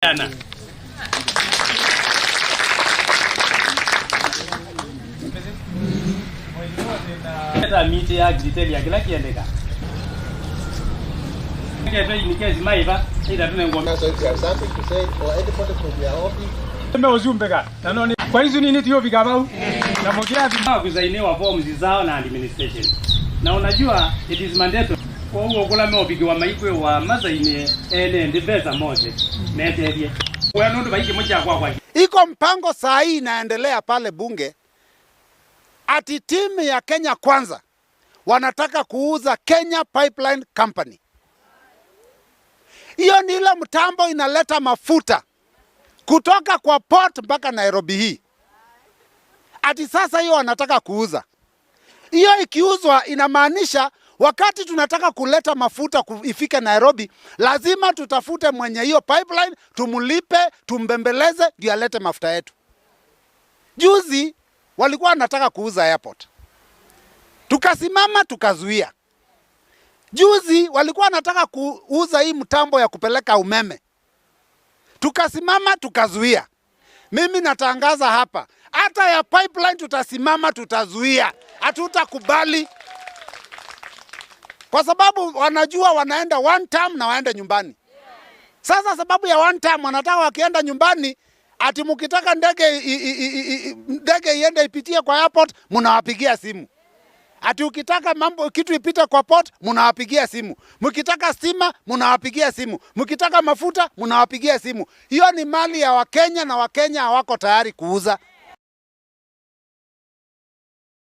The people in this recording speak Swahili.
Ana. Miti ya detail ya kila kiendeka. So if you have something to say or anybody from your office, Kwa hizo nini tiyo vigabau na mogia kusainiwa forms zao na administration. Na unajua it is mandatory kwa huo kula meobikiwa maikwe wa masaini ene ndi mose meterie kwa nundu baiki moja kwa kwa Iko mpango saa hii inaendelea pale bunge ati timu ya Kenya Kwanza wanataka kuuza Kenya Pipeline Company. Hiyo ni ile mtambo inaleta mafuta kutoka kwa port mpaka Nairobi hii. Ati sasa hiyo wanataka kuuza. Hiyo ikiuzwa inamaanisha wakati tunataka kuleta mafuta ifike Nairobi, lazima tutafute mwenye hiyo pipeline, tumlipe, tumbembeleze ndio alete mafuta yetu. Juzi walikuwa wanataka kuuza airport, tukasimama tukazuia. Juzi walikuwa wanataka kuuza hii mtambo ya kupeleka umeme, tukasimama tukazuia. Mimi natangaza hapa, hata ya pipeline tutasimama, tutazuia, hatutakubali kwa sababu wanajua wanaenda one term na waende nyumbani. Sasa sababu ya one term wanataka wakienda nyumbani, ati mkitaka ndege ndege iende ipitie kwa airport, mnawapigia simu. Ati ukitaka mambo kitu ipite kwa port, mnawapigia simu. Mkitaka stima, mnawapigia simu. Mkitaka mafuta, mnawapigia simu. Hiyo ni mali ya Wakenya na Wakenya hawako tayari kuuza.